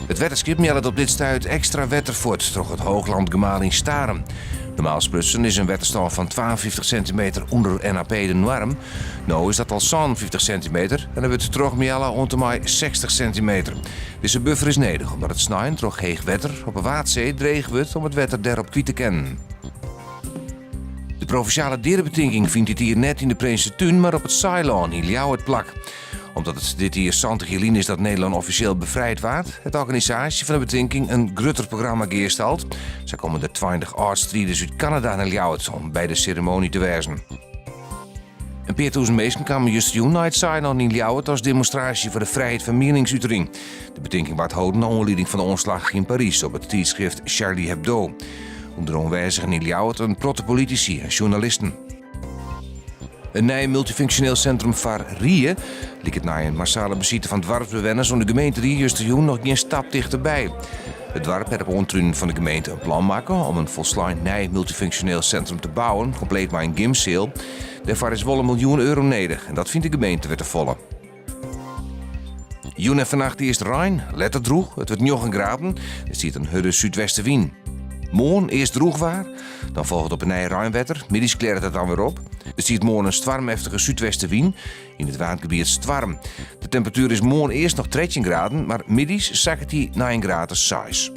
It wetterskip meallet op dit stuit ekstra wetter fuort troch it Hooglandgemaal yn Starum. Normaal sprutsen is in wetterstân fan 52 sentimeter ûnder NAP de noarm. No is dat al 57 sentimeter en der wurdt trochmealle oant en mei 60 sentimeter. Dizze buffer is nedich omdat it snein troch heech wetter op 'e Waadsee dreech wurdt om it wetter dêrop kwyt te kinnen. De provinsjale deadebetinking fynt dit jier net yn de Prinsetún, mar op it Saailân yn Ljouwert plak. Omdat it dit jier 70 jier lyn is dat Nederlân offisjeel befrijd waard, hat de organisaasje fan de betinking in grutter programma gearstald. Sa komme der 20 âld-striders út Kanada nei Ljouwert om by de seremoanje te wêzen. In pear tûzen minsken kamen justerjûn nei it Saailân yn Ljouwert as demonstraasje foar de frijheid fan mieningsutering. De betinking waard holden nei oanlieding fan de oanslach yn Parys op it tiidskrift Charlie Hebdo. Under de oanwêzigen yn Ljouwert in protte politisy en sjoernalisten. In nij multyfunksjoneel sintrum foar Rie liket nei in massale besite fan doarpsbewenners oan de gemeenterie justerjûn noch gjin stap tichterby. It doarp hat op oantrunen fan de gemeente in plan makke om in folslein nij multyfunksjoneel sintrum te bouwen, kompleet mei in gymseal. Dêrfoar is wol in miljoen euro nedich en dat fynt de gemeente wer te folle. Jûn en fannacht earst rein, letter drûch. It wurdt njoggen graden. Der stiet in hurde súdwestewyn. Moarn earst drûch waar, dan folget op 'e nij reinwetter. Middeis klearret it dan wer op. Der stiet moarn in stoarmeftige súdwestewyn. Yn it Waadgebiet stoarm. De temperatuer is moarn earst noch 13 graden, mar middeis sakket dy nei in graad as seis.